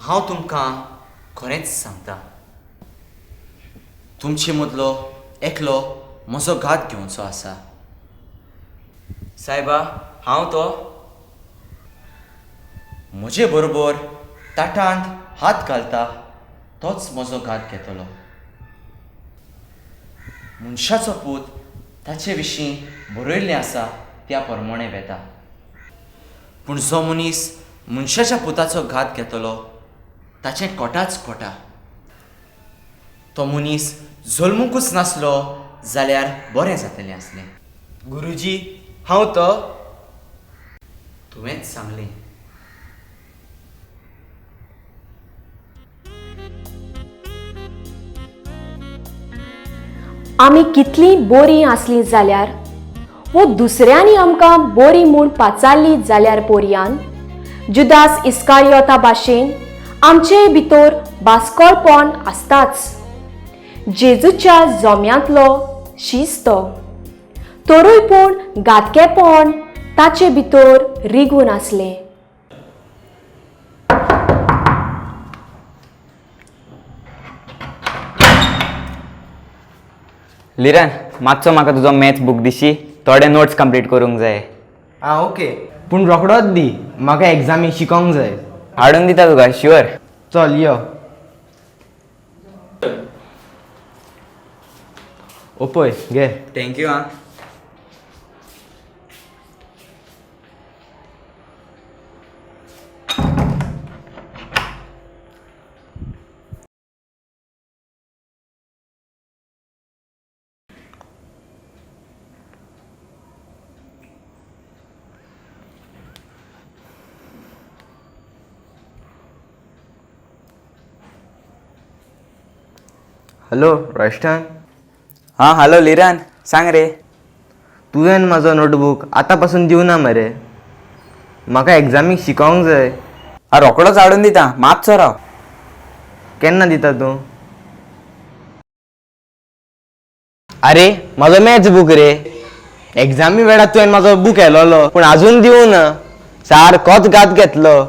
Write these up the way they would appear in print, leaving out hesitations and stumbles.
हांव तुमकां खरेंच सांगता, तुमचे मदलो एकलो म्हजो घात घेवचो आसा. सायबा, हांव तो. म्हजे बरोबर ताटांत हात घालता तोच म्हजो घात घेतलो. मनशाचो पूत ताचे विशीं बरयल्लें आसा त्या प्रमाणें वेता, पूण जो मनीस मनशाच्या पुताचो घात घेतलो ताचें कोटाच कोटा. तो मनीस जल्मूंकूच नासलो जाल्यार बरें जातलें आसलें. गुरुजी, हांव तो. तुवेंच सांगलें. आमी कितलीं बोरीं आसलीं जाल्यार वो दुसऱ्यांनी आमकां बोरी म्हूण पाचारली जाल्यार पोरयान जुदास इस्कारियोता भाशेन आमचे भितर बास्कोळपण आसताच. जेजूच्या जोम्यांतलो शीस तो, तरूय पूण घातकेपण ताचे भितर रिगून आसलें. लिरन, मातसो म्हाका तुजो मॅथ्स बूक दिशी, थोडे नोट्स कंप्लीट करूंक जाय. आं ओके, पूण रोखडोच दी, म्हाका एग्जामीक शिकोंक जाय. हाडून दिता तुका शुअर. चल यो. ओपय घे. Thank you. आं हॅलो रोयस्टन. हां हॅलो लिरन, सांग रे. तुवें म्हाजो नोटबूक आतां पासून दिवना मरे, म्हाका एग्जामीक शिकोंक जाय. आं रोकडोच हाडून दिता, मातसो राव. केन्ना दिता तूं? अरे म्हाजो मॅथ्स बूक रे, एग्जामी वेळार तुवें म्हाजो बूक येलोलो पूण आजून दिवना. सारकोच घात घेतलो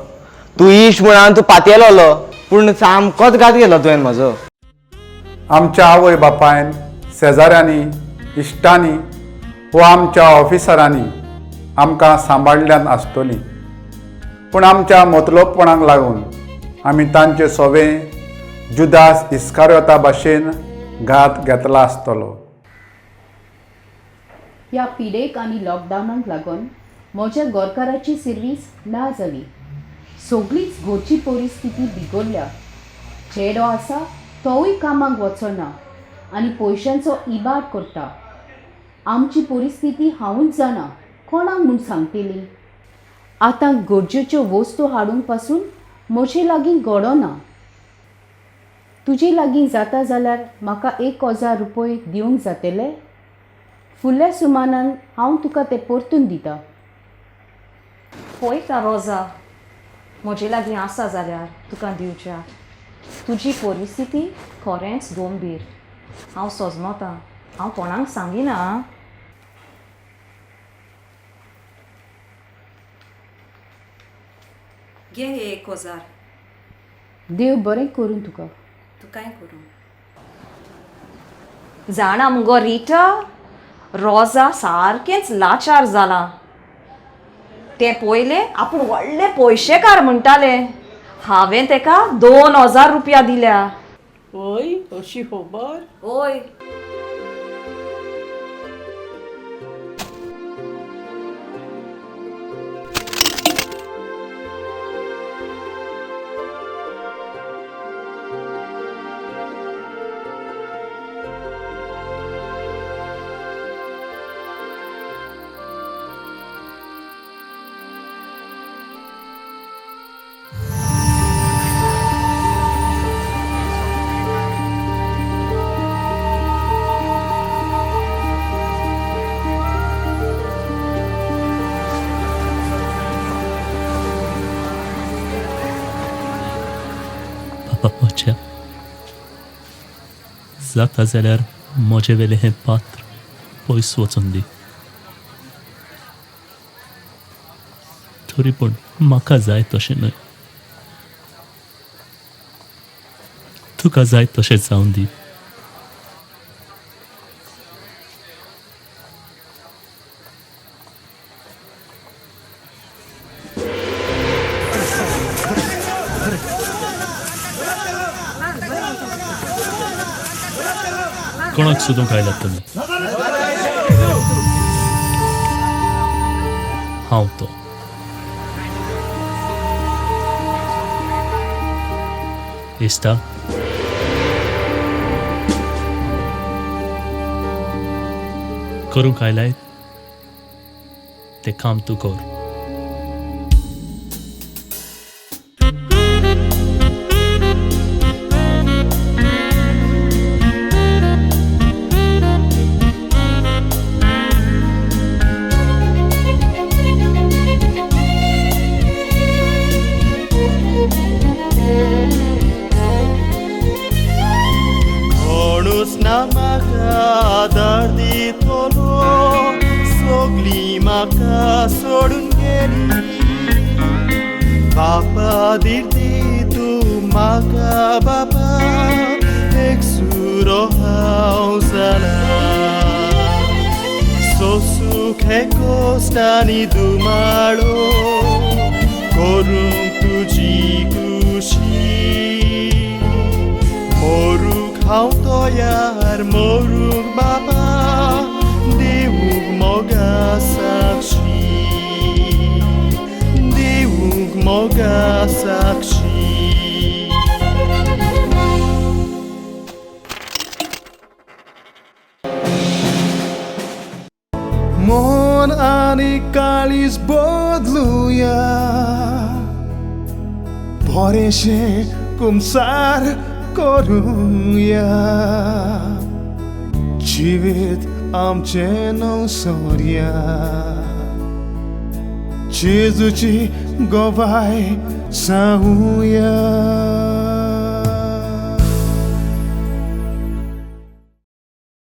तूं, इश्ट म्हूण हांवें तूं पातयेलोलो, पूण सामकोच घात घेतलो तुवें म्हाजो. आमच्या आवय बापायन, शेजाऱ्यांनी, इश्टांनी वा आमच्या ऑफिसरांनी आमकां सांबाळल्यान आसतली, पूण आमच्या मतलोबपणाक लागून आमी तांचे सोवे जुदास इस्कारियोता भाशेन घात घेतला आसतलो. ह्या पिडेक आनी लॉकडावनाक लागून म्हज्या गोरकाराची सिर्वीस ना जाली. सगळीच घरची परिस्थिती बिगडल्या. चेडो आसा तोवूय कामाक वचना आनी पयशांचो इबाड करता. आमची परिस्थिती हांवूच जाणा, कोणाक म्हूण सांगतली? आतां गरजेच्यो वस्तू हाडूंक पासून म्हजे लागीं घडना. तुजे लागीं जाता जाल्यार म्हाका 1000 रुपये दिवंक जातले? फुडल्या सुमानान हांव तुका ते परतून दिता. पळयता रोजा, म्हजे लागीं आसा जाल्यार तुका दिवच्या. तुजी परिस्थिती खरेंच गंभीर, हांव सोजमता. हांव कोणाक सांगिना. घे हे 1000. देव बरें करूं तुका. तुकाय करूं. जाणा मुगो रिटा, रोजा सारकेंच लाचार जालां. तें पयलें आपूण व्हडले पयशेकार म्हणटालें. हांवें तेका 2000 रुपया दिल्या. हय, अशी खबर? हय. बापा म्हज्या, जाता जाल्यार म्हजे वेलें हें पात्र पयस वचून दी, तरी पूण म्हाका जाय तशें न्हय, तुका जाय तशें जावन दी. कोणाक सोदूंक आयलात तुमी? हांव तो. इश्टा, करूंक आयलाय तें काम तूं कर. सोडून गेली बापा दिर्दी तूं म्हाका बापा एकसुरो हांव जाला सोसूंक हे कोश्ट आनी दुमाळो करूंक तुजी खुशी मरूंक हांव तयार मरूंक बापा देवूंक मोगा साक्षी देवूंक मोगा साक्षी. मन आनी काळीज बदलुया बरेंशें कुमसार करुया जिवीत आमचें नवसोरया जेजूची गवाय सांगुया.